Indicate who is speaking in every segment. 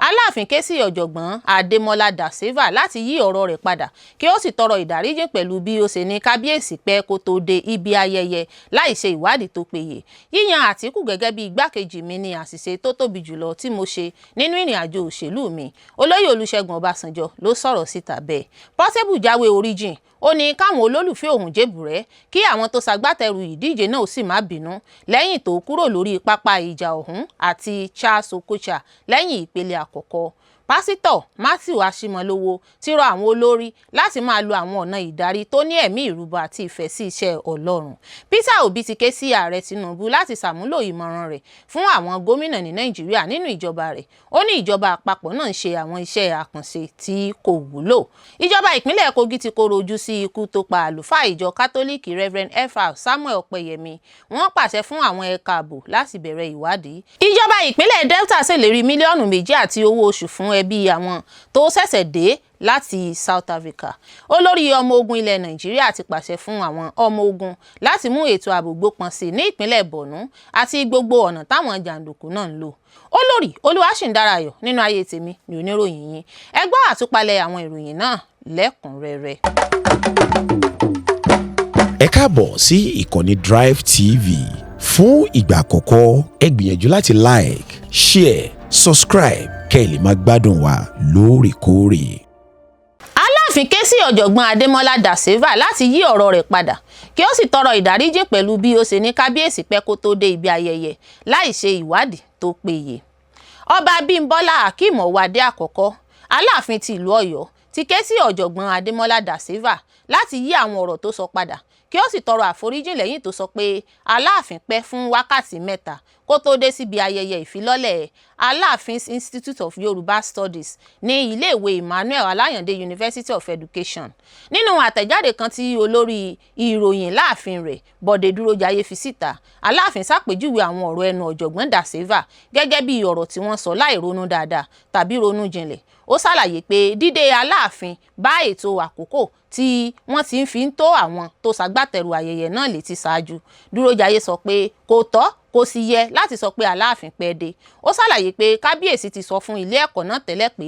Speaker 1: Aláàfin ké sí Ọ̀jọ̀gbọ́n Adémọ́lá Da Silva láti yí ọ̀rọ̀ rẹ̀ padà kí ó sì tọrọ ìdáríjì pẹ̀lú bí ó ṣe ní kábíyèsí pẹ́ kó tó dé ibi ayẹyẹ láì ṣe ìwádìí tó péye. Yíyan Àtíkù gẹ́gẹ́ bí igbákejì mi ní àṣìṣe tó tóbi jùlọ tí mo ṣe nínú ìrìn àjò òṣèlú mi. Olóyè Olúṣẹ́gun Ọbásanjọ́ ló sọ̀rọ̀ síta bẹ́ẹ̀. Portable jáwé oríjìn, ó ní káwọn olólùfẹ́ òun jèbùrẹ́, kí àwọn tó ṣagbátẹrù ìdíje náà sì má bínú lẹ́yìn tó kúrò lórí pápá ìjà ọ̀hún àti Charles Okocha lẹ́yìn ìpele àkọ́kọ́. Pásítọ̀ Matthew Ashimolowo ti rọ àwọn olórí láti máa lo àwọn ọ̀nà ìdarí tó ní ẹ̀mí ìrúbọ àti ìfẹ́ sí iṣẹ́ Ọlọ́run. Peter Obi ti ké sí Ààrẹ Tinubu láti ṣàmúlò ìmọ̀ràn rẹ̀ fún àwọn gómìnà ní Nàìjíríà nínú ìjọba rẹ̀. Ó ní ìjọba àpapọ̀ náà ń ṣe àwọn iṣẹ́ àkànṣe tí kò wúlò. Ìjọba ìpínlẹ̀ Kogi ti koro ojú sí ikú tó pa àlùfáà ìjọ Kátólíìkì Reverend Fr Samuel Ọpẹ́yẹmí. Wọ́n pàṣẹ fún àwọn ẹ̀ka ààbò láti bẹ̀rẹ̀ ìwádìí. Ìjọba ìpínlẹ̀ Delta ṣèlérí mílíọ̀nù 2 àti owó oṣù fún ẹbí àwọn tó ṣẹ̀ṣẹ̀ dé láti South Africa. Olórí ọmọ ogun ilẹ̀ Nàìjíríà ti pàṣẹ fún àwọn ọmọ ogun láti mú ètò ààbò gbópọn sí ní ìpínlẹ̀ Borno àti gbogbo ọ̀nà táwọn jàǹdùkú náà ń lò. Olórí Olúwaṣìndárayọ̀ nínú ayé tèmi ní oníròyìn yín. Ẹ gbọ́ àtúpalẹ̀ àwọn ìròyìn náà lẹ́kùnrẹ́rẹ́.
Speaker 2: Ẹ káàbọ̀ sí ìkànnì Drive TV. Fún ìgbà àkọ́kọ́, ẹ gbìyànjú láti like, share, subscribe kẹ́ ẹ lè máa gbádùn wa lóòrèkóòrè.
Speaker 1: Aláàfin ké sí Ọ̀jọ̀gbọ́n Adémọ́lá Da Silva láti yí ọ̀rọ̀ rẹ̀ padà kí ó sì tọrọ ìdáríjì pẹ̀lú bí ó ṣe ní kábíyèsí pẹ́ kó tó dé ibi ayẹyẹ láì ṣe ìwádìí tó péye. Ọba Bímbọ́lá Akeem Ọwọ́adé àkọ́kọ́, Aláàfin ti ìlú Ọ̀yọ́, ti ké sí Ọ̀jọ̀gbọ́n Adémọ́lá Da Silva láti yí àwọn ọ̀rọ̀ tó sọ padà kí ó sì tọrọ àforíjì lẹ́yìn tó sọ pé Aláàfin pẹ́ fún wákàtí 3 kó tó dé síbi ayẹyẹ ìfilọ́lẹ̀ Aláàfin's Institute of Yorùbá Studies ní iléèwé Emmanuel Alayande University of Education. Nínú àtẹ̀jáde kan tí olórí ìròyìn láàfin rẹ̀, Bọ̀dé Dúrójayé, fi síta, Aláàfin ṣàpèjúwe àwọn ọ̀rọ̀ ẹnu Ọ̀jọ̀gbọ́n Da Silva gẹ́gẹ́ bí ọ̀rọ̀ tí wọ́n sọ láì ronú dáadáa tàbí ronú jinlẹ̀. Ó ṣàlàyé pé dídé Aláàfin bá ètò àkókò tí wọ́n ti fi ń tó àwọn tó ṣagbátẹrù ayẹyẹ náà létí ṣáájú. Dúrójayé sọ pé kò tọ́, kò sì yẹ láti sọ pé Aláàfin pẹ́ dé. Ó ṣàlàyé pé kábíyèsí ti sọ fún ilé ẹ̀kọ́ náà tẹ́lẹ̀ pé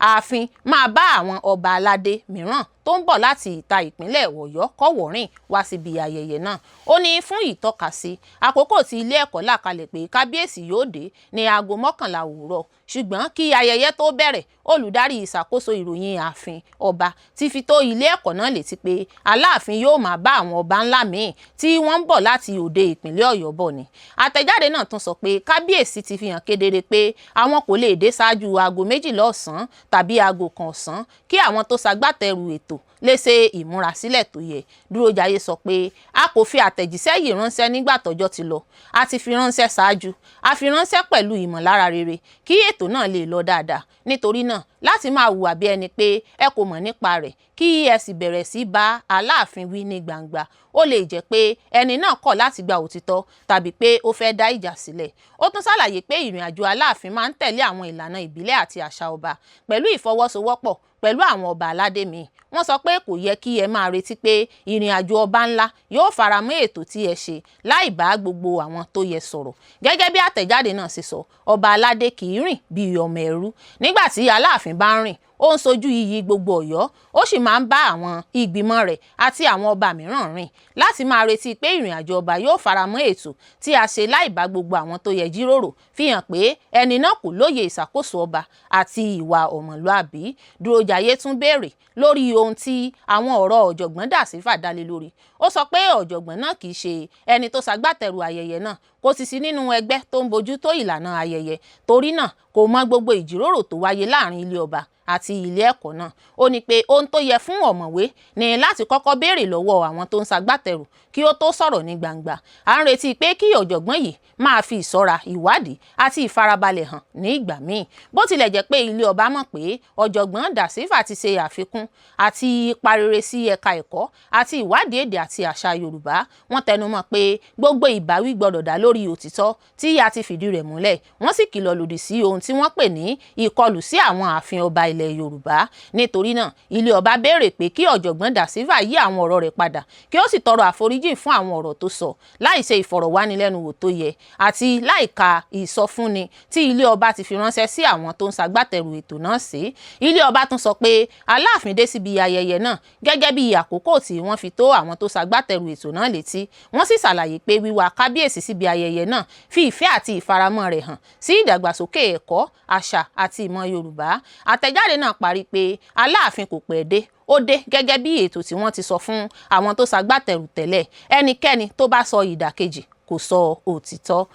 Speaker 1: ààfin máa bá àwọn ọba aládé mìíràn tó ń bọ̀ láti ìta ìpínlẹ̀ Ọ̀yọ́ kọ́wọ̀ọ́rìn wá síbi ayẹyẹ náà. Ó ní fún ìtọ́kasí, àkókò tí ilé ẹ̀kọ́ là kalẹ̀ pé kábíyèsí yóò dé ní aago 11 òwúrọ̀, ṣùgbọ́n kí ayẹyẹ tó bẹ̀rẹ̀, olùdarí ìṣàkóso ìròyìn ààfin ọba ti fi tó ilé ẹ̀kọ́ náà létí pé Aláàfin yóò máa bá àwọn ọba ńlá míì tí wọ́n ń bọ̀ láti òde ìpínlẹ̀ Ọ̀yọ́ bọ̀ ni. Àtẹ̀jáde náà tún sọ pé kábíyèsí ti fi hàn kedere pé àwọn kò lè dé ṣáájú aago 12 ọ̀sán tàbí aago 1 ọ̀sán kí àwọn tó ṣagbátẹrù ètò lè ṣe ìmúrasílẹ̀ tó yẹ. Dúrójayé sọ pé a kò fi àtẹ̀jíṣẹ́ yìí ránṣẹ́ nígbà tọ́jọ́ ti lọ. A ti fi ránṣẹ́ ṣáájú. A fi ránṣẹ́ pẹ̀lú ìmọ̀lára rere kí ètò náà lè lọ dáadáa. Nítorí náà, láti máa hùwà bí ẹni pé ẹ kò mọ̀ nípa rẹ̀ kí ẹ sì bẹ̀rẹ̀ sí bá Aláàfin wí ní gbangba, ó lè jẹ́ pé ẹni náà kọ̀ láti gba òtítọ́ tàbí pé ó fẹ́ dá ìjà sílẹ̀. Ó tún ṣàlàyé pé ìrìn àjò Aláàfin máa ń tẹ̀lé àwọn ìlànà ìbílẹ̀ àti àṣà ọba pẹ̀lú ìfọwọ́sowọ́pọ̀ pẹ̀lú àwọn ọba aládé míì. Wọ́n sọ pé kò yẹ kí ẹ máa retí pé ìrìn àjò ọba ńlá yóò faramọ́ ètò tí ẹ ṣe láì bá gbogbo àwọn tó yẹ sọ̀rọ̀. Gẹ́gẹ́ bí àtẹ̀jáde náà ṣe sọ, ọba aládé kì í rìn bí ọmọ ẹrú. Nígbà tí Aláàfin bá ń rìn, ó ń sojú iyì gbogbo Ọ̀yọ́, ó sì máa ń bá àwọn ìgbìmọ̀ rẹ̀ àti àwọn ọba mìíràn rìn. Láti máa retí pé ìrìn àjò ọba yóò faramọ́ ètò tí a ṣe láì bá gbogbo àwọn tó yẹ jíròrò fi hàn pé ẹni náà kò lóye ìṣàkóso ọba àti ìwà ọmọlúàbí. Dúrójayé tún béèrè lórí ohun tí àwọn ọ̀rọ̀ Ọ̀jọ̀gbọ́n Da Silva dá lé lórí. Ó sọ pé ọ̀jọ̀gbọ́n náà kì í ṣe ẹni tó ṣagbátẹrù ayẹyẹ náà, kò sì sí nínú ẹgbẹ́ tó ń bójú tó ìlànà ayẹyẹ, torí náà kò mọ gbogbo ìjíròrò tó wáyé láàrin ilé ọba àti ilé ẹ̀kọ́ náà. Ó ní pé ohun tó yẹ fún ọ̀mọ̀wé ni láti kọ́kọ́ béèrè lọ́wọ́ àwọn tó ń ṣagbátẹrù kí ó tó sọ̀rọ̀ ní gbangba. À ń retí pé kí ọ̀jọ̀gbọ́n yìí máa fi ìṣọ́ra, ìwádìí àti ìfarabalẹ̀ hàn ní ìgbà míì. Bó tilẹ̀ jẹ́ pé ilé ọba mọ̀ pé Ọ̀jọ̀gbọ́n Da Silva ti ṣe àfikún àti ipa rere sí ẹ̀ka ẹ̀kọ́ àti ìwádìí èdè àti àṣà Yorùbá, wọ́n tẹnumọ́ pé gbogbo ìbáwí gbọ́dọ̀ dá lórí. lórí òtítọ́ tí a ti fìdí rẹ̀ múlẹ̀. Wọ́n sì kìlọ̀ lòdì sí ohun tí wọ́n pè ní ìkọlù sí àwọn ààfin ọba ilẹ̀ Yorùbá. Nítorí náà, ilé ọba béèrè pé kí ọ̀jọ̀gbọ́n Da Silva yí àwọn ọ̀rọ̀ rẹ̀ padà, kí ó sì tọrọ àforíjì fún àwọn ọ̀rọ̀ tó sọ láì ṣe ìfọ̀rọ̀wánilẹ́nuwò tó yẹ àti láìka ìsọfúnni tí ilé ọba ti fi ránṣẹ́ sí àwọn tó ń ṣagbátẹrù ètò náà sí. Ilé ọba tún sọ pé Aláàfin dé síbi ayẹyẹ náà gẹ́gẹ́ bí àkókò tí wọ́n fi tó àwọn tó ṣagbátẹrù ètò náà létí. Wọ́n sì ṣàlàyé pé wíwá kábíyèsí síbi ayẹyẹ náà fi ìfẹ́ àti ìfaramọ́ rẹ̀ hàn sí ìdàgbàsókè ẹ̀kọ́, àṣà àti ìmọ̀ Yorùbá. Àtẹ̀jáde náà parí pé Aláàfin kò pẹ́ dé, ó dé gẹ́gẹ́ bí ètò tí wọ́n ti sọ fún àwọn tó ṣagbátẹrù tẹ́lẹ̀. Ẹnikẹ́ni tó bá sọ ìdàkejì kò sọ òtítọ́.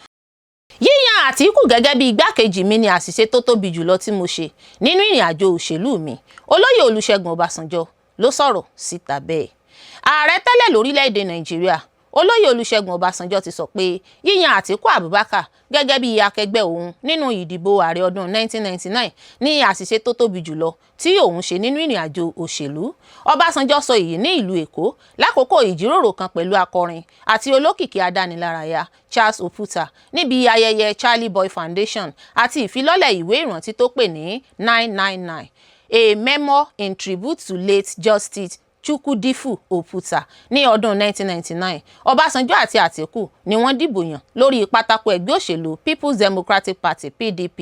Speaker 1: Yíyan Àtíkù gẹ́gẹ́ bí igbákejì mi ni àṣìṣe tó tóbi jùlọ tí mo ṣe nínú ìrìn àjò òṣèlú mi. Olóyè Olúṣẹ́gun Ọbásanjọ́ ló sọ̀rọ̀ síta bẹ́ẹ̀. Ààrẹ tẹ́lẹ̀ lórílẹ̀‐èdè Nàìjíríà, Olóyè Olúṣẹ́gun Ọbásanjọ́, ti sọ pé yíyan Àtíkù Abubakar gẹ́gẹ́ bí akẹgbẹ́ òun nínú ìdìbò ààrẹ ọdún 1999 ní àṣìṣe tó tóbi jùlọ tí òun ṣe nínú ìrìn àjò òṣèlú. Ọbásanjọ́ sọ èyí ní ìlú Èkó lákòókò ìjíròrò kan pẹ̀lú akọrin àti olókìkí adánilárayá Charles Oputa níbi ayẹyẹ Charlie Boy Foundation àti ìfilọ́lẹ̀ ìwé ìrántí tó pè ní 999, A Memoir in Tribute to Late Justice Chukwudifu Oputa ní ọdún 1999. Ọbásanjọ́ àti Àtíkù ni wọ́n dìbò yàn lórí pátákó ẹgbẹ́ òṣèlú People's Democratic Party, PDP.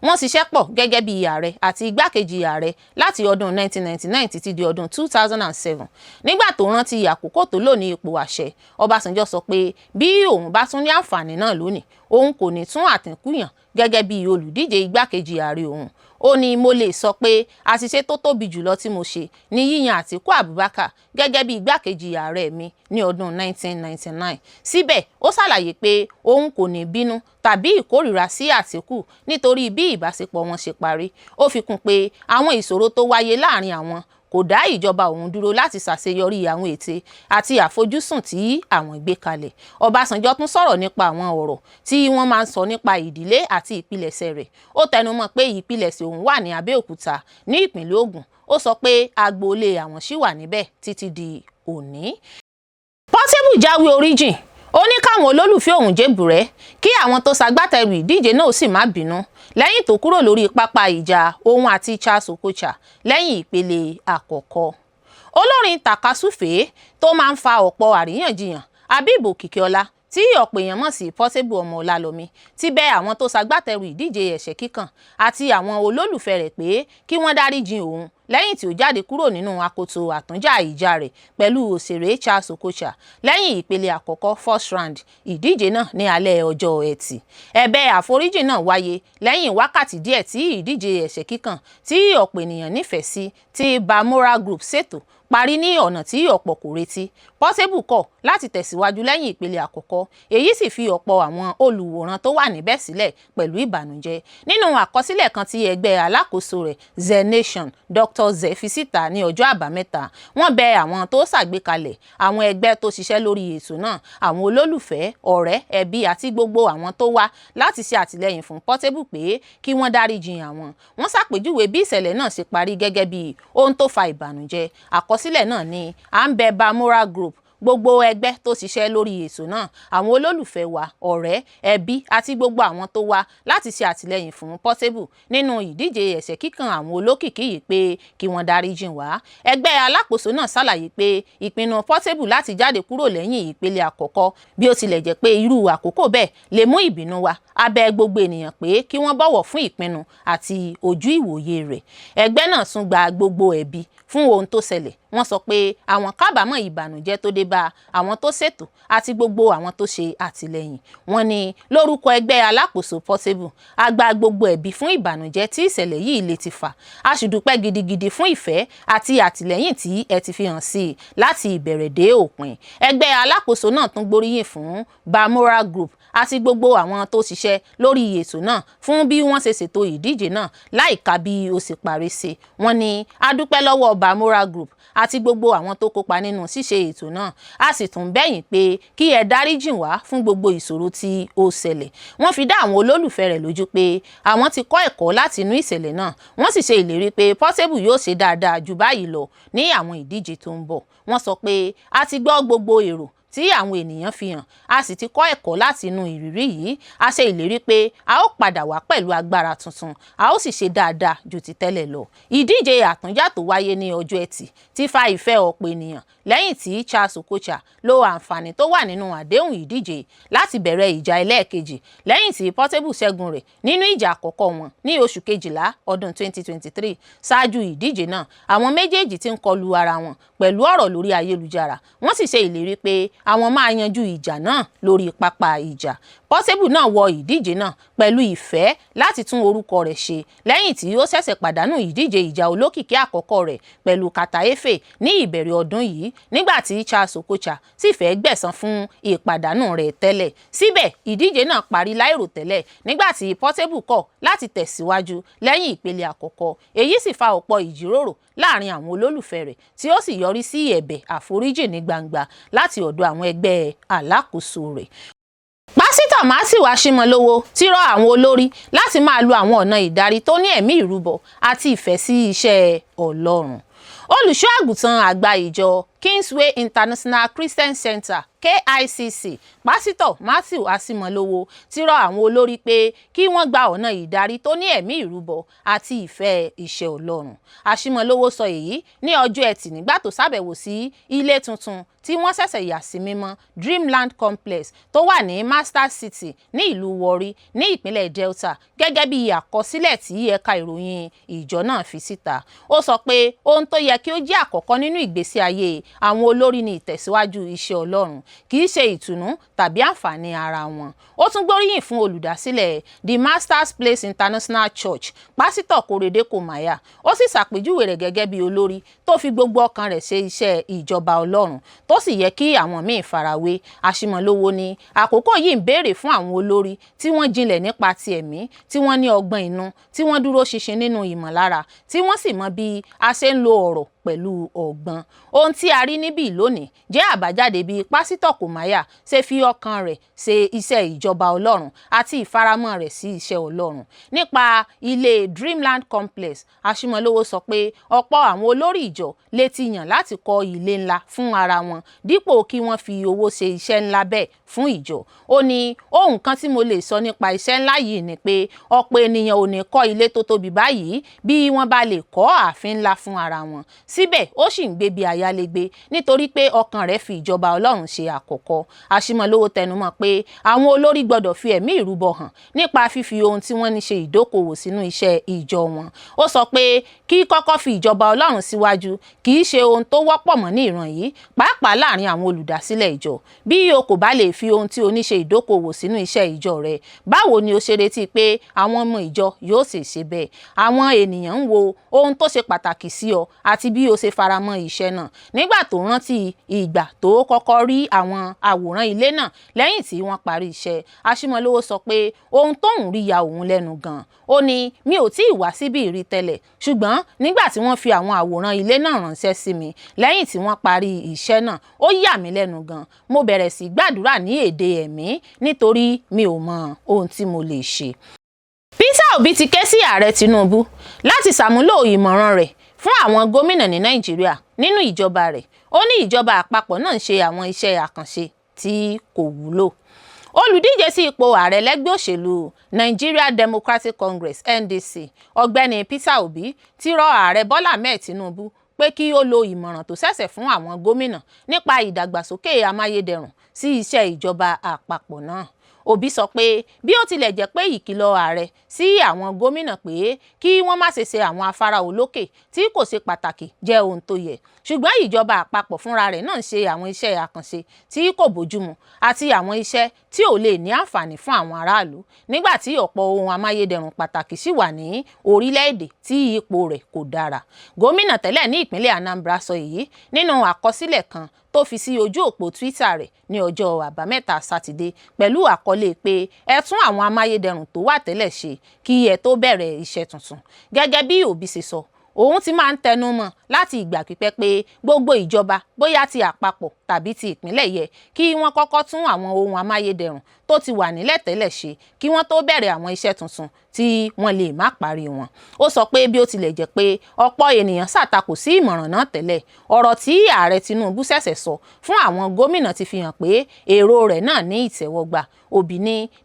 Speaker 1: Wọ́n ṣiṣẹ́ pọ̀ gẹ́gẹ́ bí ààrẹ àti igbákejì ààrẹ láti ọdún 1999 títí di ọdún 2007. Nígbà tó rántí àkókò tó lò ní ipò àṣẹ, Ọbásanjọ́ sọ pé bí òun bá tún ní àǹfààní náà lónìí, òun kò ní tún Àtíkù yàn gẹ́gẹ́ bí olùdíje igbákejì ààrẹ òun. Ó ní, "Mo lè sọ pé àṣìṣe tó tóbi jùlọ tí mo ṣe ní yíyan Àtíkù Abubakar gẹ́gẹ́ bí igbákejì ààrẹ mi ní ọdún 1999." Síbẹ̀, ó ṣàlàyé pé òun kò ní bínú tàbí ìkórìíra sí Àtíkù nítorí bí ìbáṣepọ̀ wọn ṣe parí. Ó fi kún pé àwọn ìṣòro tó wáyé láàrin àwọn kò dá ìjọba òun dúró láti ṣàṣeyọrí àwọn ète àti àfojúsùn tí àwọn gbé kalẹ̀. Ọbásanjọ́ tún sọ̀rọ̀ nípa àwọn ọ̀rọ̀ tí wọ́n máa ń sọ nípa ìdílé àti ìpilẹ̀ṣẹ̀ rẹ̀. Ó tẹnumọ́ pé ìpilẹ̀ṣẹ̀ òun wà ní Abẹ́òkúta ní ìpínlẹ̀ Ògùn. Ó sọ pé agboolé àwọn ṣì wà níbẹ̀ títí di òní. Portable jáwé oríjìn, ó ní káwọn olólùfẹ́ òun jẹ́bùrẹ́, kí àwọn tó ṣagbátẹrù ìdíje náà sì má bínú lẹ́yìn tó kúrò lórí pápá ìjà òun àti Charles Okocha lẹ́yìn ìpele àkọ́kọ́. Olórin tàkasúfèé tó máa ń fa ọ̀pọ̀ àríyànjiyàn, Habeeb Òkìkíọlá, tí ọ̀pọ̀ èèyàn mọ̀ sí Portable ọmọ Ọlálọ́mí, ti bẹ àwọn tó ṣagbátẹrù ìdíje ẹ̀ṣẹ́ kíkàn àti àwọn olólùfẹ́ rẹ̀ pé kí wọ́n dáríjì òun lẹ́yìn tí ó jáde kúrò nínú akoto àtúnjà ìjà rẹ̀ pẹ̀lú òṣèré Charles Okocha lẹ́yìn ìpele àkọ́kọ́, first round, ìdíje náà ní alẹ́ ọjọ́ Ẹtì. Ẹ̀bẹ̀ àforíjì náà wáyé lẹ́yìn wákàtí díẹ̀ tí ìdíje ẹ̀ṣẹ́ kíkàn tí ọ̀pọ̀ ènìyàn nífẹ̀ẹ́ sí tí Bamora Group ṣètò parí ní ọ̀nà tí ọ̀pọ̀ kò retí. Portable kọ̀ láti tẹ̀síwájú lẹ́yìn ìpele àkọ́kọ́, èyí sì fi ọ̀pọ̀ àwọn olùwòran tó wà níbẹ̀ sílẹ̀ pẹ̀lú ìbànújẹ́. Nínú àkọsílẹ̀ kan tí ẹgbẹ́ alákòóso rẹ̀, Zenation Dr. Ze, fi síta ní ọjọ́ Àbámẹ́ta, wọ́n bẹ àwọn tó ṣàgbékalẹ̀, àwọn ẹgbẹ́ tó ṣiṣẹ́ lórí ètò náà, àwọn olólùfẹ́, ọ̀rẹ́, ẹbí àti gbogbo àwọn tó wá láti ṣe àtìlẹ́yìn fún Portable pé kí wọ́n dáríjì àwọn. Wọ́n ṣàpèjúwe bí ìṣẹ̀lẹ̀ náà ṣe parí gẹ́gẹ́ bí ohun tó fa ìbànújẹ́. Àkọsílẹ̀ náà ní, "À ń bẹ Bamora Group, gbogbo ẹgbẹ́ tó ṣiṣẹ́ lórí ètò náà, àwọn olólùfẹ́ wa, ọ̀rẹ́, ẹbí àti gbogbo àwọn tó wá láti ṣe àtìlẹ́yìn fún Portable nínú ìdíje ẹ̀ṣẹ́ kíkàn àwọn olókìkí yìí pé kí wọ́n dáríjìn wá." Ẹgbẹ́ alákòóso náà ṣàlàyé pé ìpinnu Portable láti jáde kúrò lẹ́yìn ìpele àkọ́kọ́, bí ó tilẹ̀ jẹ́ pé irú àkókò bẹ́ẹ̀ lè mú ìbínú wá, a bẹ̀ gbogbo ènìyàn pé kí wọ́n bọ̀wọ̀ fún ìpinnu àti ojú ìwòye rẹ̀. Ẹgbẹ́ náà tún gba gbogbo ẹ̀bi fún ohun tó ṣẹlẹ̀. Wọ́n sọ pé àwọn kábàámọ̀ ìbànújẹ́ tó dé bá àwọn tó ṣètò àti gbogbo àwọn tó ṣe àtìlẹ́yìn. Wọ́n ní, "Lórúkọ ẹgbẹ́ alákòóso Portable, a gba gbogbo ẹ̀bi fún ìbànújẹ́ tí ìṣẹ̀lẹ̀ yìí lè ti fà. A sì dúpẹ́ gidigidi fún ìfẹ́ àti àtìlẹ́yìn tí ẹ ti fi hàn sí i láti ìbẹ̀rẹ̀ dé òpin." Ẹgbẹ́ alákòóso náà tún gbóríyìn fún Bamora Group àti gbogbo àwọn tó ṣiṣẹ́ lórí ètò náà fún bí wọ́n ṣe ṣètò ìdíje náà láìka bí ó ṣe parí sí. Wọ́n ní, "A dúpẹ́ lọ́wọ́ Bamora Group àti gbogbo àwọn tó kópa nínú ṣíṣe ètò náà. A sì tún bẹ̀ yín pé kí ẹ dáríjìn wá fún gbogbo ìṣòro tí ó ṣẹlẹ̀." Wọ́n fi dá àwọn olólùfẹ́ rẹ̀ lójú pé àwọn ti kọ́ ẹ̀kọ́ láti inú ìṣẹ̀lẹ̀ náà. Wọ́n sì ṣe ìlérí pé Portable yóò ṣe dáadáa jù báyìí lọ ní àwọn ìdíje tó ń bọ̀. Wọ́n sọ pé, "A ti gbọ́ gbogbo èrò tí tí àwọn ènìyàn fi hàn. A sì ti kọ́ ẹ̀kọ́ láti inú ìrírí yìí. A ṣe ìlérí pé a ó padà wá pẹ̀lú agbára tuntun, a ó sì ṣe dáadáa ju ti tẹ́lẹ̀ lọ. Ìdíje àtúnjà tó wáyé ní ọjọ́ Ẹtì ti fa ìfẹ́ ọ̀pọ̀ ènìyàn lẹ́yìn tí Charles Okocha lo àǹfààní tó wà nínú àdéhùn ìdíje láti bẹ̀rẹ̀ ìjà ẹlẹ́ẹ̀kejì lẹ́yìn tí Portable ṣẹ́gun rẹ̀ nínú ìjà àkọ́kọ́ wọn ní oṣù kejìlá ọdún 2023. Ṣáájú ìdíje náà, àwọn méjèèjì ti ń kọlu ara wọn pẹ̀lú ọ̀rọ̀ lórí ayélujára, wọ́n sì ṣe ìlérí pé àwọn máa yanjú ìjà náà lórí pápá ìjà. Portable náà wọ ìdíje náà pẹ̀lú ìfẹ́ láti tún orúkọ rẹ̀ ṣe lẹ́yìn tí ó ṣẹ̀ṣẹ̀ pàdánù ìdíje ìjà olókìkí àkọ́kọ́ rẹ̀ pẹ̀lú Carter Efe ní ìbẹ̀rẹ̀ ọdún yìí, nígbà tí Charles Okocha sì fẹ́ gbẹ̀san fún ìpàdánù rẹ̀ tẹ́lẹ̀. Síbẹ̀, ìdíje náà parí láìròtẹ́lẹ̀ nígbà tí Portable kọ̀ láti tẹ̀síwájú lẹ́yìn ìpele àkọ́kọ́. Èyí sì fa ọ̀pọ̀ ìjíròrò láàrin àwọn olólùfẹ́ rẹ̀, tí ó sì yọrí sí ẹ̀bẹ̀ àforíjì ní gbangba láti ọ̀dọ̀ àwọn ẹgbẹ́ alákòóso rẹ̀. Pásítọ̀ Matthew Ashimolowo ti rọ àwọn olórí láti máa lo àwọn ọ̀nà ìdarí tó ní ẹ̀mí ìrúbọ àti ìfẹ́ sí iṣẹ́ Ọlọ́run. Olùṣọ́ àgùntàn àgbà ìjọ Kingsway International Christian Center, KICC, Pásítọ̀ Matthew Ashimolowo ti rọ àwọn olórí pé kí wọ́n gba ọ̀nà ìdarí tó ní ẹ̀mí ìrúbọ àti ìfẹ́ iṣẹ́ Ọlọ́run. Ashimolowo sọ èyí ní ọjọ́ Ẹtì nígbà tó ṣàbẹ̀wò sí ilé tuntun tí wọ́n ṣẹ̀ṣẹ̀ yà sí mímọ́, Dreamland Complex, tó wà ní Master City ní ìlú Warri ní ìpínlẹ̀ Delta, gẹ́gẹ́ bí àkọsílẹ̀ tí ẹ̀ka ìròyìn ìjọ náà fi síta. Ó sọ pé ohun tó yẹ kí ó jẹ́ àkọ́kọ́ nínú ìgbésí ayé àwọn olórí ní ìtẹ̀síwájú iṣẹ́ Ọlọ́run, kì í ṣe ìtùnú tàbí àǹfààní ara wọn. Ó tún gbóríyìn fún olùdásílẹ̀ The Master's Place International Church, Pásítọ̀ Kórèdé Kòmáyà. Ó sì ṣàpèjúwe rẹ̀ gẹ́gẹ́ bí olórí tó fi gbogbo ọkàn rẹ̀ ṣe iṣẹ́ ìjọba Ọlọ́run, tó sì yẹ kí àwọn míì farawé. Àṣìmọ̀lówó ní àkókò yìí ń béèrè fún àwọn olórí tí wọ́n jinlẹ̀ nípa ti ẹ̀mí, tí wọ́n ní ọgbọ́n inú, tí wọ́n dúró ṣinṣin nínú ìmọ̀lára, tí wọ́n sì mọ bí a ṣe ń lo ọ̀rọ̀ pẹ̀lú ọgbọ́n. Ohun tí a rí níbí lónìí jẹ́ àbájáde bí Pásítọ̀ Kòmáyà ṣe fi ọkàn rẹ̀ ṣe iṣẹ́ ìjọba Ọlọ́run àti ìfaramọ́ rẹ̀ sí iṣẹ́ Ọlọ́run. Nípa ilé Dreamland Complex, Àṣìmọ̀lówó sọ pé ọ̀pọ̀ àwọn olórí ìjọ lè ti yàn láti kọ́ ilé ńlá fún ara wọn dípò kí wọ́n fi owó ṣe iṣẹ́ ńlá bẹ́ẹ̀ fún ìjọ. Ó ní ohun kan tí mo lè sọ nípa iṣẹ́ ńlá yìí ni pé ọ̀pọ̀ ènìyàn ò ní kọ́ ilé tó tóbi báyìí bí wọ́n bá lè kọ́ ààfin ńlá fún ara wọn. Síbẹ̀, ó sì ń gbé bí ayálégbé nítorí pé ọkàn rẹ̀ fi ìjọba Ọlọ́run ṣe àkọ́kọ́. Àṣìmọ̀lówó tẹnumọ́ pé àwọn olórí gbọ́dọ̀ fi ẹ̀mí ìrúbọ hàn nípa fífi ohun tí wọ́n ní ṣe ìdókòwò sínú iṣẹ́ ìjọ wọn. Ó sọ pé kí kọ́kọ́ fi ìjọba Ọlọ́run síwájú kì í ṣe ohun tó wọ́pọ̀ mọ́ ní ìran yìí, pàápàá láàrin àwọn olùdásílẹ̀ ìjọ. Bí o kò bá lè fi ohun tí o ní ṣe ìdókòwò sínú iṣẹ́ ìjọ rẹ, báwo ni o ṣe retí pé àwọn ọmọ ìjọ yóò ṣe ṣe bẹ́ẹ̀? Àwọn ènìyàn ń wo ohun tó ṣe pàtàkì sí ọ àti bí o ṣe faramọ́ iṣẹ́ náà. Nígbà tó rántí ìgbà tó kọ́kọ́ rí àwọn àwòrán ilé náà lẹ́yìn tí wọ́n parí iṣẹ́, Àṣìmọ̀lówó sọ pé ohun tóun rí ya òun lẹ́nu gan-an. Ó ní mi ò tí ì wá síbí rí tẹ́lẹ̀, ṣùgbọ́n nígbà tí wọ́n fi àwọn àwòrán ilé náà ránṣẹ́ sí mi lẹ́yìn tí wọ́n parí iṣẹ́ náà, ó yà mí lẹ́nu gan. Mo bẹ̀rẹ̀ sí gbàdúrà ní èdè ẹ̀mí nítorí mi ò mọ ohun tí mo lè ṣe. Peter Obi ti ké sí Ààrẹ Tinubu láti ṣàmúlò ìmọ̀ràn rẹ̀ fún àwọn gómìnà ní Nàìjíríà nínú ìjọba rẹ̀. Ó ní ìjọba àpapọ̀ náà ń ṣe àwọn iṣẹ́ àkànṣe tí kò wúlò. Olùdíje sí ipò ààrẹ lẹ́gbẹ́ òṣèlú Nigeria Democratic Congress, NDC, Ọ̀gbẹ́ni Peter Obi ti rọ Ààrẹ Bọ́lá Ahmed Tinubu pé kí ó lo ìmọ̀ràn tó ṣẹ̀ṣẹ̀ fún àwọn gómìnà nípa ìdàgbàsókè amáyédẹrùn sí iṣẹ́ ìjọba àpapọ̀ náà. Obi sọ pé bí ó tilẹ̀ jẹ́ pé ìkìlọ̀ ààrẹ sí àwọn gómìnà pé kí wọ́n má ṣe ṣe àwọn afárá olókè tí kò ṣe pàtàkì jẹ́ ohun tó yẹ, ṣùgbọ́n ìjọba àpapọ̀ fúnra rẹ̀ náà ń ṣe àwọn iṣẹ́ àkànṣe tí kò bójúmu àti àwọn iṣẹ́ tí ò lè ní àǹfààní fún àwọn aráàlú, nígbà tí ọ̀pọ̀ ohun amáyédẹrùn pàtàkì sì wà ní orílẹ̀-èdè tí ipò rẹ̀ kò dára. Gómìnà tẹ́lẹ̀ ní ìpínlẹ̀ Anambra sọ èyí nínú àkọsílẹ̀ kan tó fi sí ojú òpó Twitter rẹ̀ ní ọjọ́ Àbámẹ́ta Sátidé pẹ̀lú àkọlé pé ẹ tún àwọn amáyédẹrùn tó wà tẹ́lẹ̀ ṣe kí ẹ tó bẹ̀rẹ̀ iṣẹ́ tuntun. Gẹ́gẹ́ bí Obi ṣe sọ, òun ti máa ń tẹnu mọ́ láti ìgbà pípẹ́ pé gbogbo ìjọba, bóyá ti àpapọ̀ tàbí ti ìpínlẹ̀, yẹ kí wọ́n kọ́kọ́ tún àwọn ohun amáyédẹrùn tó ti wà nílẹ̀ tẹ́lẹ̀ ṣe kí wọ́n tó bẹ̀rẹ̀ àwọn iṣẹ́ tuntun tí tí wọ́n lè má parí wọn. Ó sọ pé bí ó tilẹ̀ jẹ́ pé ọ̀pọ̀ ènìyàn ṣàtakò sí ìmọ̀ràn náà tẹ́lẹ̀, ọ̀rọ̀ tí ààrẹ Tinubu ṣẹ̀ṣẹ̀ sọ fún àwọn gómìnà ti fi hàn pé èrò rẹ̀ náà ní ìtẹ́wọ́gbà. Obi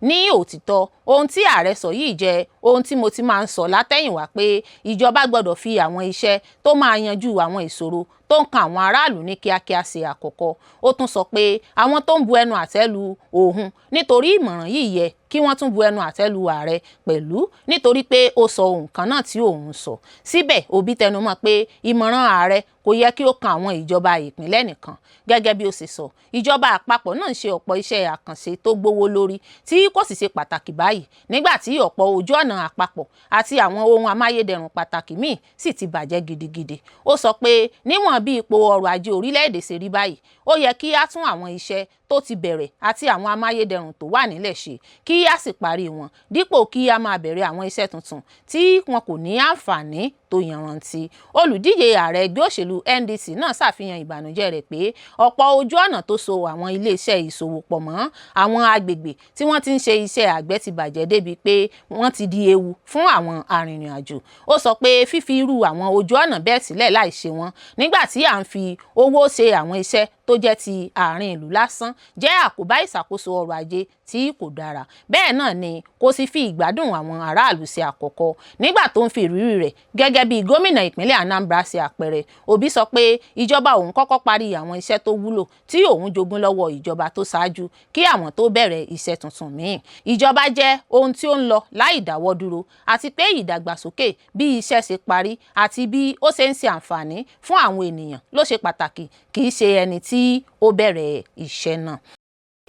Speaker 1: ní òtítọ́, ohun tí ààrẹ sọ yìí jẹ́ ohun tí mo ti máa ń sọ látẹ̀yìnwá pé ìjọba gbọ́dọ̀ fi àwọn iṣẹ́ tó máa yanjú àwọn ìṣòro tó ń kan àwọn aráàlú ní kíákíá ṣe àkọ́kọ́. Ó tún sọ pé àwọn tó ń bu ẹnu àtẹ́ lu òun nítorí ìmọ̀ràn yìí yẹ kí wọ́n tún bu ẹnu àtẹ́ lu ààrẹ pẹ̀lú, nítorí pé ó sọ ohun kan náà tí òun sọ. Síbẹ̀, Obi tẹnumọ́ pé ìmọ̀ràn ààrẹ kò yẹ kí ó kan àwọn ìjọba ìpínlẹ̀ nìkan. Gẹ́gẹ́ bí ó ṣe sọ, ìjọba àpapọ̀ náà ń ṣe ọ̀pọ̀ iṣẹ́ àkànṣe tó gbówó lórí tí kò sì ṣe pàtàkì báyìí, nígbà tí ọ̀pọ̀ ojú ọ̀nà àpapọ̀ àti àwọn ohun amáyédẹrùn pàtàkì míì sì ti bàjẹ́ gidigidi. Ó sọ pé níwọ̀n bí ipò ọrọ̀ ajé orílẹ̀-èdè ṣe rí báyìí, ó yẹ kí á tún àwọn iṣẹ́ tó ti bẹ̀rẹ̀ àti àwọn amáyédẹrùn tó wà nílẹ̀ ṣe, kí á sì parí wọn, dípò kí á máa bẹ̀rẹ̀ àwọn iṣẹ́ tuntun tí wọn kò ní àǹfààní tó yanrantí. Olùdíje ààrẹ ẹgbẹ́ òṣèlú NDC náà ṣàfihàn ìbànújẹ́ rẹ̀ pé ọ̀pọ̀ ojú ọ̀nà tó so àwọn iléeṣẹ́ ìṣòwò pọ̀ mọ́ àwọn agbègbè tí wọ́n ti ń ṣe iṣẹ́ àgbẹ̀ ti bàjẹ́ débi pé wọ́n ti di ewu fún àwọn arìnrìn-àjò. Ó sọ pé fífi irú àwọn ojú ọ̀nà bẹ́ẹ̀ sílẹ̀ láì ṣe wọ́n nígbà tí à ń fi owó ṣe àwọn iṣẹ́ tó jẹ́ ti àárín ìlú lásán jẹ́ àkóbá ìṣàkóso ọrọ̀ ajé tí kò dára. Bẹ́ẹ̀ náà ni kò sì fi ìgbádùn àwọn aráàlú ṣe àkọ́kọ́. Nígbà tó ń fi ìrírí rẹ̀ gẹ́gẹ́ bí gómìnà ìpínlẹ̀ Anambra ṣe àpẹẹrẹ, Obi sọ pé ìjọba òun kọ́kọ́ parí àwọn iṣẹ́ tó wúlò tí òun jogún lọ́wọ́ ìjọba tó ṣáájú kí àwọn tó bẹ̀rẹ̀ iṣẹ́ tuntun míì. Ìjọba jẹ́ ohun tí ó ń lọ láì dáwọ́ dúró, àti pé ìdàgbàsókè bí iṣẹ́ ṣe parí àti bí ó ṣe ń ṣe àǹfààní fún àwọn ènìyàn ló ṣe pàtàkì, kì í ṣe ẹni tí ó bẹ̀rẹ̀ iṣẹ́ náà.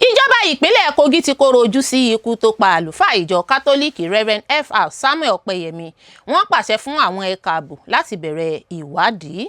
Speaker 1: Ìjọba ìpínlẹ̀ Kogi ti kóró ojú sí ikú tó pa àlùfáà ìjọ Kátólíìkì Reverend Fr Samuel Ọpẹ́yẹmí. Wọ́n pàṣẹ fún àwọn ẹ̀ka ààbò láti bẹ̀rẹ̀ ìwádìí.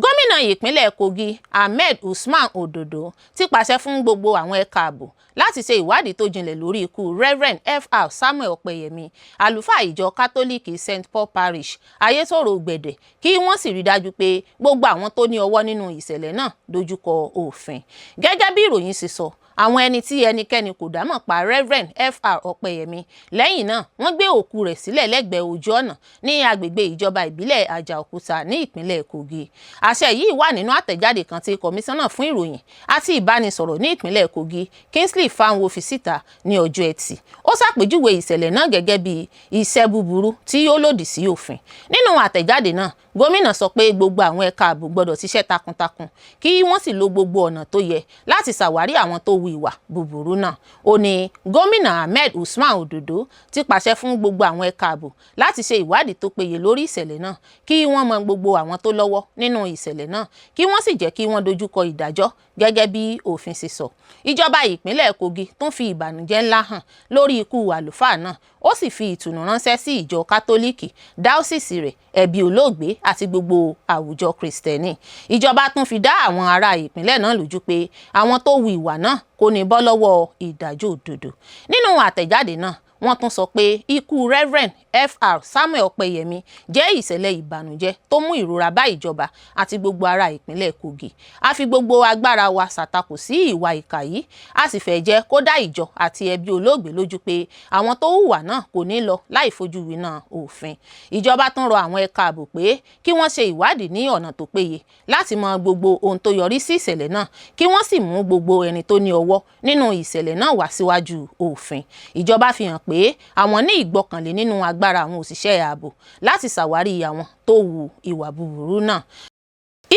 Speaker 1: Gómìnà ìpínlẹ̀ Kogi, Ahmed Usman Ododo, ti pàṣẹ fún gbogbo àwọn ẹ̀ka ààbò láti ṣe ìwádìí tó jinlẹ̀ lórí ikú Reverend Fr Samuel Ọpẹ́yẹmí, àlùfáà ìjọ Kátólíìkì St Paul Parish, Ayétòrò Gbẹ̀dẹ̀, kí wọ́n sì rí dájú pé gbogbo àwọn tó ní ọwọ́ nínú ìṣẹ̀lẹ̀ náà dojúkọ òfin. Gẹ́gẹ́ bí ìròyìn ṣe sọ, àwọn ẹni tí ẹnikẹ́ni kò dámọ̀ pa Reverend Fr Ọpẹ́yẹmí. Lẹ́yìn náà, wọ́n gbé òkú rẹ̀ sílẹ̀ lẹ́gbẹ̀ẹ́ ojú ọ̀nà ní agbègbè ìjọba ìbílẹ̀ Àjàòkúta ní ìpínlẹ̀ Kogi. Àṣẹ yìí wà nínú àtẹ̀jáde kan tí kọmíṣánná fún ìròyìn àti ìbánisọ̀rọ̀ ní ìpínlẹ̀ Kogi, Kingsley Fanwo, fi síta ní ọjọ́ Ẹtì. Ó ṣàpèjúwe ìṣẹ̀lẹ̀ náà gẹ́gẹ́ bí iṣẹ́ búburú tí ó lòdì sí òfin. Nínú àtẹ̀jáde náà, gómìnà sọ pé gbogbo àwọn ẹ̀ka ààbò gbọ́dọ̀ ṣiṣẹ́ takuntakun, kí wọ́n sì lo gbogbo ọ̀nà tó yẹ láti ṣàwárí àwọn tó hu ìwà búburú náà. Ó ní gómìnà Ahmed Usman Ododo ti pàṣẹ fún gbogbo àwọn ẹ̀ka ààbò láti ṣe ìwádìí tó péye lórí ìṣẹ̀lẹ̀ náà, kí wọ́n mọ gbogbo àwọn tó lọ́wọ́ nínú ìṣẹ̀lẹ̀ náà, kí wọ́n sì jẹ́ kí wọ́n dojúkọ ìdájọ́ gẹ́gẹ́ bí òfin ṣe sọ. Ìjọba ìpínlẹ̀ Kogi tún fi ìbànújẹ́ ńlá hàn lórí ikú àlùfáà náà. Ó sì fi ìtùnú ránṣẹ́ sí ìjọ Kátólíìkì, dáọ́sìsì rẹ̀, ẹbí olóògbé àti gbogbo àwùjọ Kristẹni. Ìjọba tún fi dá àwọn ará ìpínlẹ̀ náà lójú pé àwọn tó hu ìwà náà kò ní bọ́ lọ́wọ́ ìdájọ́ òdodo. Nínú àtẹ̀jáde náà, wọ́n tún sọ pé ikú Reverend Fr Samuel Ọpẹ́yẹmí jẹ́ ìṣẹ̀lẹ̀ ìbànújẹ́ tó mú ìrora bá ìjọba àti gbogbo ará ìpínlẹ̀ Kogi. A fi gbogbo agbára wa ṣàtakò sí ìwà ìkà yìí, a sì fẹ́ jẹ́ kó dá ìjọ àti ẹbí olóògbé lójú pé àwọn tó hùwà náà kò ní lọ láì fojú winá òfin. Ìjọba tún rọ àwọn ẹ̀ka ààbò pé kí wọ́n ṣe ìwádìí ní ọ̀nà tó péye láti mọ gbogbo ohun tó yọrí sí ìṣẹ̀lẹ̀ náà, kí wọ́n sì mú gbogbo ẹni tó ní ọwọ́ nínú ìṣẹ̀lẹ̀ náà wá síwájú òfin. Ìjọba fi hàn pé àwọn ní ìgbọ́kànlé nínú agbára àwọn òṣìṣẹ́ ààbò láti ṣàwárí àwọn tó hu ìwà búburú náà.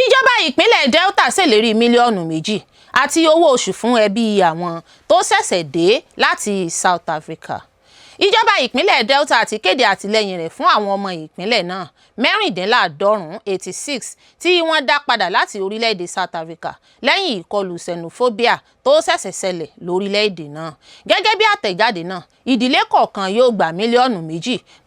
Speaker 1: Ìjọba ìpínlẹ̀ Delta ṣèlérí 2 mílíọ̀nù àti owó oṣù fún ẹbí àwọn tó ṣẹ̀ṣẹ̀ dé láti South Africa. Ìjọba ìpínlẹ̀ Delta ti kéde àtìlẹ́yìn rẹ̀ fún àwọn ọmọ ìpínlẹ̀ náà 96, 86, tí wọ́n dá padà láti orílẹ̀-èdè South Africa lẹ́yìn ìkọlù xenophobia tó ṣẹ̀ṣẹ̀ ṣẹlẹ̀ lórílẹ̀-èdè náà. Gẹ́gẹ́ bí àtẹ̀jáde náà, ìdílé kọ̀ọ̀kan yóò gba 2 mílíọ̀nù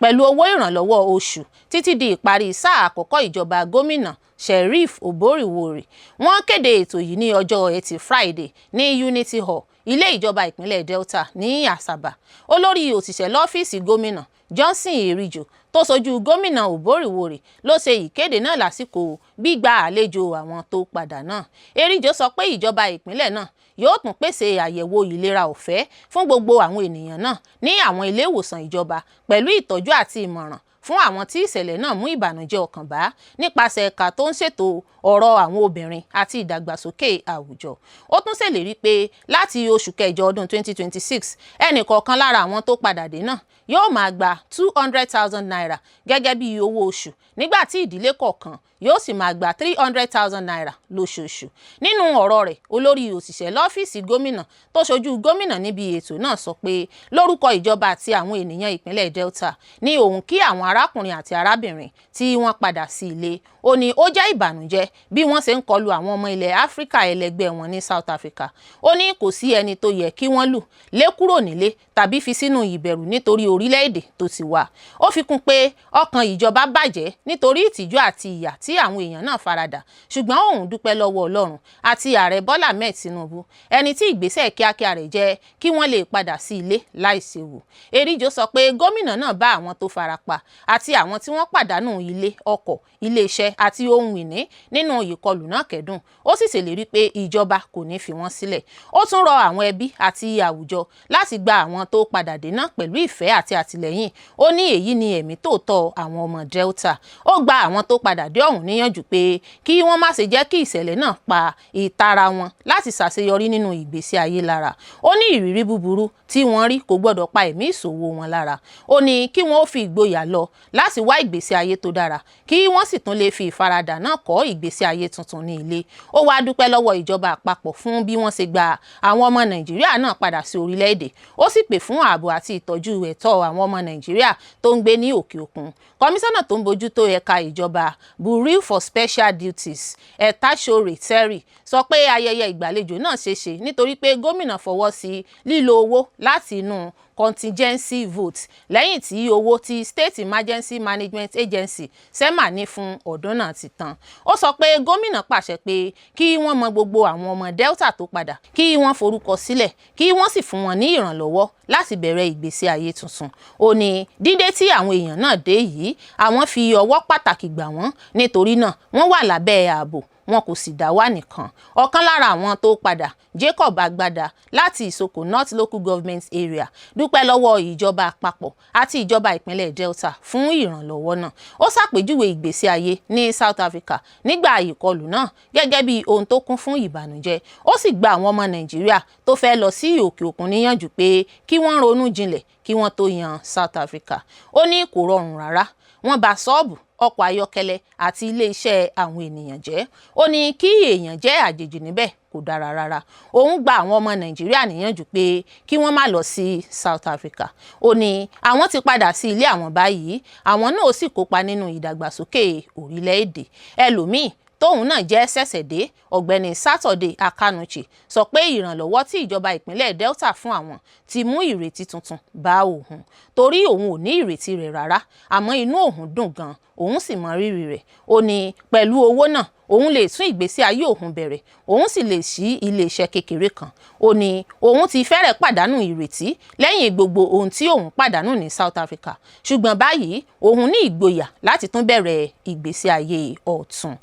Speaker 1: pẹ̀lú owó ìrànlọ́wọ́ oṣù títí di ìparí sáà àkọ́kọ́ ìjọba gómìnà Sheriff Oborevwori. Wọ́n kéde ètò yìí ní ọjọ́ Ẹtì Friday ní Unity Hall, ilé ìjọba ìpínlẹ̀ Delta ní Asaba. Olórí òṣìṣẹ́ lọ́fíìsì gómìnà, Johnson Erijo, tó ṣojú gómìnà Oborevwori, ló ṣe ìkéde náà lásìkò gbígba àlejò àwọn tó padà náà. Erijo sọ pé ìjọba ìpínlẹ̀ náà yóò tún pèsè àyẹ̀wò ìlera ọ̀fẹ́ fún gbogbo àwọn ènìyàn náà ní àwọn ilé ìwòsàn ìjọba, pẹ̀lú ìtọ́jú àti ìmọ̀ràn fún àwọn tí ìṣẹ̀lẹ̀ náà mú ìbànújẹ́ ọkàn bá nípasẹ̀ ẹ̀ka tó ń ṣètò ọ̀rọ̀ àwọn obìnrin àti ìdàgbàsókè àwùjọ. Ó tún ṣèlérí pé láti oṣù kẹjọ ọdún 2026, ẹnì kọ̀ọ̀kan lára àwọn tó padà dé náà yóò máa gba ₦200,000 gẹ́gẹ́ bí owó oṣù, nígbà tí ìdílé kọ̀ọ̀kan yóò sì máa gba ₦300,000 lóṣooṣù. Nínú ọ̀rọ̀ rẹ̀, olórí òṣìṣẹ́ lọ́fíìsì gómìnà tó ṣojú gómìnà níbi ètò náà sọ pé lórúkọ ìjọba àti àwọn ènìyàn ìpínlẹ̀ Delta ní òun kí àwọn arákùnrin àti arábìnrin tí wọ́n padà sí ilé. Ó ní ó jẹ́ ìbànújẹ́ bí wọ́n ṣe ń kọlu àwọn ọmọ ilẹ̀ Áfíríkà ẹlẹgbẹ́ wọn ní South Africa. Ó ní kò sí ẹni tó yẹ kí wọ́n lù lé kúrò nílé tàbí fi sínú ìbẹ̀rù nítorí orílẹ̀-èdè tó ti wá. Ó fi kún pé ọkàn ìjọba bàjẹ́ nítorí ìtìjú àti ìyà tí àwọn èèyàn náà faradà, ṣùgbọ́n òun dúpẹ́ lọ́wọ́ Ọlọ́run àti Ààrẹ Bọ́lá Ahmed Tinubu, ẹni tí ìgbésẹ̀ kíákíá rẹ̀ jẹ́ kí wọ́n lè padà sí ilé láìséwu. Erijo sọ pé gómìnà náà bá àwọn tó farapa àti àwọn tí wọ́n pàdánù ilé, ọkọ̀, iléeṣẹ́ àti ohun ìní nínú ìkọlù náà kẹ́dùn. Ó sì ṣèlérí pé ìjọba kò ní fi wọ́n sílẹ̀. Ó tún rọ àwọn ẹbí àti àwùjọ láti gba àwọn tó padà dé náà pẹ̀lú ìfẹ́ àti àtìlẹ́yìn. Ó ní èyí ni ẹ̀mí tòótọ́ àwọn ọmọ Delta. Ó gba àwọn tó padà dé ọ̀hún níyànjú pé kí wọ́n má ṣe jẹ́ kí ìṣẹ̀lẹ̀ náà pa ìtara wọn láti ṣàṣeyọrí nínú ìgbésí ayé lára. Ó ní ìrírí búburú tí wọ́n rí kò gbọ́dọ̀ pa ẹ̀mí ìṣòwò wọn lára. Ó ní kí wọ́n ó fi ìgboyà lọ láti wá ìgbésí ayé tó dára, kí wọ́n sì tún lè fi ìfaradà náà kọ́ ìgbésí ayé tuntun ní ilé. Ó wá dúpẹ́ lọ́wọ́ ìjọba àpapọ̀ fún bí wọ́n ṣe gba àwọn ọmọ Nàìjíríà náà padà sí orílẹ̀-èdè. Ó sì pè fún ààbò àti ìtọ́jú ẹ̀tọ́ àwọn ọmọ Nàìjíríà tó ń gbé ní òkè òkun. Kọmíṣánná tó ń bójútó ẹ̀ka ìjọba, Bureau for Special Duties, Etasore Terry, sọ pé ayẹyẹ ìgbàlejò náà ṣeé ṣe nítorí pé gómìnà fọwọ́ sí lílo owó láti inú contingency vote lẹ́yìn tí owó tí State Emergency Management Agency, SEMA, ní fún ọdún náà ti tán. Ó sọ pé gómìnà pàṣẹ pé kí wọ́n mọ gbogbo àwọn ọmọ Delta tó padà, kí wọ́n forúkọ sílẹ̀, kí wọ́n sì fún wọn ní ìrànlọ́wọ́ láti bẹ̀rẹ̀ ìgbésí ayé tuntun. Ó ní dídé tí àwọn èèyàn náà dé yìí, àwọn fi ọwọ́ pàtàkì gbà wọ́n, nítorí náà wọ́n wà lábẹ́ ààbò, wọn kò sì dá wà nìkan. Ọ̀kan lára àwọn tó padà, Jacob Agbada láti Isoko North Local Government Area, dúpẹ́ lọ́wọ́ ìjọba àpapọ̀ àti ìjọba ìpínlẹ̀ Delta fún ìrànlọ́wọ́ náà. Ó ṣàpèjúwe ìgbésí ayé ní South Africa nígbà ìkọlù náà gẹ́gẹ́ bí ohun tó kún fún ìbànújẹ́. Ó sì gba àwọn ọmọ Nàìjíríà tó fẹ́ lọ sí òkè òkun níyànjú pé kí wọ́n ronú jinlẹ̀ kí wọ́n tó yan South Africa. Ó ní kò rọrùn rárá, wọ́n bà ṣọ́ọ̀bù, ọkọ̀ ayọ́kẹ́lẹ́ àti ilé-iṣẹ́ àwọn ènìyàn jẹ́. Ó ní kí èèyàn jẹ́ àjèjì níbẹ̀ kò dára rárá. Òun gba àwọn ọmọ Nàìjíríà níyànjú pé kí wọ́n má lọ sí South Africa. Ó ní àwọn ti padà sí ilé àwọn báyìí, àwọn náà ó sì kópa nínú ìdàgbàsókè orílẹ̀-èdè. Ẹlòmíì tóun náà jẹ́ ṣẹ̀ṣẹ̀dé, Ọ̀gbẹ́ni Saturday Akanuche, sọ pé ìrànlọ́wọ́ tí ìjọba ìpínlẹ̀ Delta fún àwọn ti mú ìrètí tuntun bá òun, torí òun ò ní ìrètí rẹ̀ rárá, àmọ́ inú òun dùn gan, òun sì mọ rírì rẹ̀. Ó ní pẹ̀lú owó náà, òun lè tún ìgbésí ayé òun bẹ̀rẹ̀, òun sì lè ṣí iléeṣẹ́ kékeré kan. Ó ní òun ti fẹ́rẹ̀ pàdánù ìrètí lẹ́yìn gbogbo ohun tí òun pàdánù ní South Africa, ṣùgbọ́n báyìí òun ní ìgboyà láti tún bẹ̀rẹ̀ ìgbésí ayé ọ̀tun.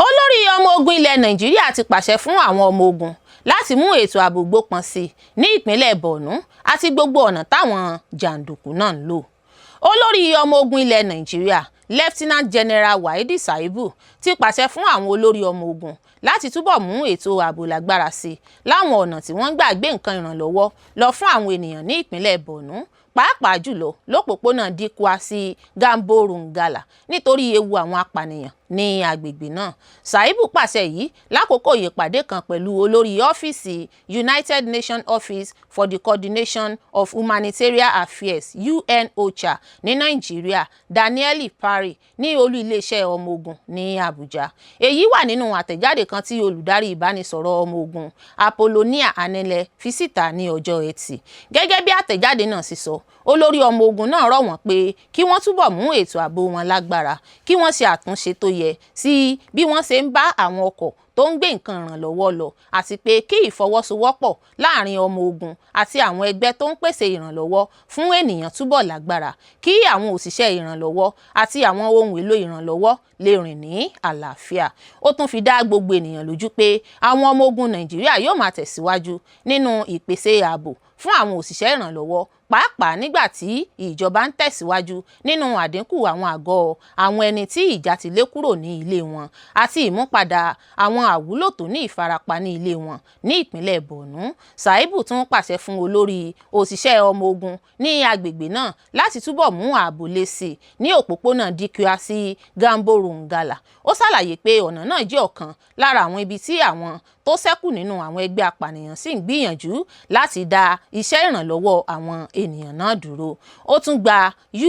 Speaker 1: Olórí ọmọ ogun ilẹ̀ Nàìjíríà ti pàṣẹ fún àwọn ọmọ ogun láti mú ètò ààbò gbópọn sí i ní ìpínlẹ̀ Borno àti gbogbo ọ̀nà táwọn jàǹdùkú náà ń lò. Olórí ọmọ ogun ilẹ̀ Nàìjíríà, Lieutenant General Waheed Shaibu, ti pàṣẹ fún àwọn olórí ọmọ ogun láti túbọ̀ mú ètò ààbò lágbára sí i láwọn ọ̀nà tí wọ́n ń gbà gbé nǹkan ìrànlọ́wọ́ lọ fún àwọn ènìyàn ní ìpínlẹ̀ Borno, pàápàá jùlọ lópòpónà Dikwa sí Gamboru Ngala, nítorí ewu àwọn apànìyàn ní agbègbè náà. Shaibu pàṣẹ yìí lákòókò ìpàdé kan pẹ̀lú olórí ọ́fíìsì United Nations Office for the Coordination of Humanitarian Affairs, UN-OCHA, ní Nàìjíríà, Daniel Parry, ní olú iléeṣẹ́ ọmọ ogun ní Àbújá. Èyí wà nínú àtẹ̀jáde kan tí olùdarí ìbánisọ̀rọ̀ ọmọ ogun, Apollonia Anele, fi síta ní ọjọ́ Ẹtì. Gẹ́gẹ́ bí àtẹ̀jáde náà ṣe sọ, olórí ọmọ ogun náà rọ̀ wọ́n pé kí wọ́n túbọ̀ mú ètò ààbò wọn lágbára, kí wọ́n ṣe àtúnṣe tó yẹ sí bí wọ́n ṣe ń bá àwọn ọkọ̀ tó tó ń gbé nǹkan ìrànlọ́wọ́ lọ, àti pé kí ìfọwọ́sowọ́pọ̀ láàrin ọmọ ogun àti àwọn ẹgbẹ́ tó ń pèsè ìrànlọ́wọ́ fún ènìyàn túbọ̀ lágbára, kí àwọn òṣìṣẹ́ ìrànlọ́wọ́ àti àwọn ohun èlò ìrànlọ́wọ́ lè rìn ní àlàáfíà. Ó tún fi dá gbogbo ènìyàn lójú pé àwọn ọmọ ogun Nàìjíríà yóò máa tẹ̀síwájú nínú ìpèsè ààbò fún àwọn òṣìṣẹ́ ìrànlọ́wọ́, pàápàá nígbà tí ìjọba ń tẹ̀síwájú nínú àdínkù àwọn àgọ́ àwọn ẹni tí ìjà ti lé kúrò ní ilé wọn àti ìmúpadà àwọn àwúlò tó ní ìfarapa ní ilé wọn ní ìpínlẹ̀ Borno. Shaibu tún pàṣẹ fún olórí òṣìṣẹ́ ọmọ ogun ní agbègbè náà láti túbọ̀ mú ààbò le sí i ní òpópónà Dikwa sí Gamboru Ngala. Ó ṣàlàyé pé ọ̀nà náà jẹ́ ọ̀kan lára àwọn ibi tí àwọn tó ṣẹ́kù nínú àwọn ẹgbẹ́ apànìyàn sì ń gbìyànjú láti dá iṣẹ́ ìrànlọ́wọ́ àwọn ènìyàn náà dúró. Ó tún gba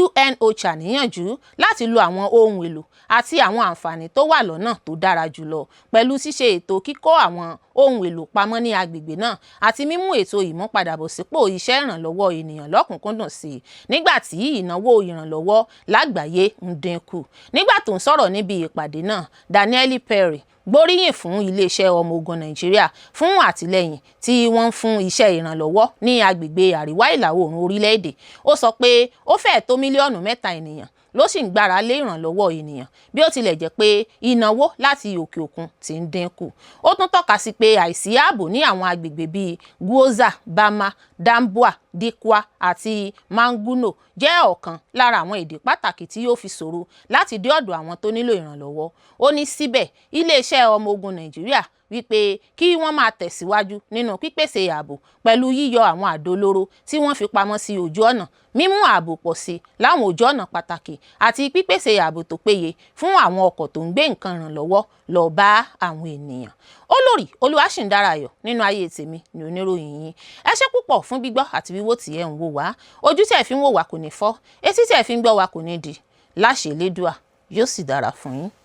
Speaker 1: UN OCHA níyànjú láti lo àwọn ohun èlò àti àwọn àǹfààní tó wà lọ́nà tó dára jùlọ, pẹ̀lú ṣíṣe ètò kíkó àwọn ohun èlò pamọ́ ní agbègbè náà àti mímú ètò ìmúpadàbọ̀sípò iṣẹ́ ìrànlọ́wọ́ ènìyàn lọ́kùnkúndùn sí i nígbà tí ìnáwó ìrànlọ́wọ́ lágbàáyé ń dínkù. Nígbà tó ń sọ̀rọ̀ níbi ìpàdé náà, Daniel Perry gbóríyìn fún iléeṣẹ́ ọmọ ogun Nàìjíríà fún àtìlẹ́yìn tí wọ́n ń fún iṣẹ́ ìrànlọ́wọ́ ní agbègbè àríwá ìlà oòrùn orílẹ̀-èdè. Ó sọ pé ó fẹ́ẹ̀ tó mílíọ̀nù 3 ènìyàn ló sì ń gbára lé ìrànlọ́wọ́ ènìyàn, bí ó tilẹ̀ jẹ́ pé ìnáwó láti òkè òkun ti ń dínkù. Ó tún tọ́ka sí pé àìsí ààbò ní àwọn agbègbè bíi Gwoza, Bama, Damboa, Dikwa àti Monguno jẹ́ ọ̀kan lára àwọn ìdí pàtàkì tí ó fi ṣòro láti dé ọ̀dọ̀ àwọn tó nílò ìrànlọ́wọ́. Ó ní síbẹ̀, iléeṣẹ́ ọmọ ogun Nàìjíríà wípé kí wọ́n máa tẹ̀síwájú nínú pípèsè ààbò pẹ̀lú yíyọ àwọn àdó olóró tí wọ́n fi pamọ́ sí ojú ọ̀nà, mímú ààbò pọ̀ sí láwọn ojú ọ̀nà pàtàkì àti pípèsè ààbò tó péye fún àwọn ọkọ̀ tó ń gbé nǹkan ìrànlọ́wọ́ lọ bá àwọn ènìyàn. Olórí Olúwaṣìǹdárayọ̀ nínú ayé tèmi ní oníròyìn yín. Ẹ ṣé púpọ̀ fún gbígbọ́ àti wíwò tí ẹ ń wò wá. Ojú tí ẹ fi ń wò wá kò ní fọ́, etí tí ẹ fi ń gbọ́ wá kò ní di. Láṣẹ Elédùà, yóò sì dára fún yín.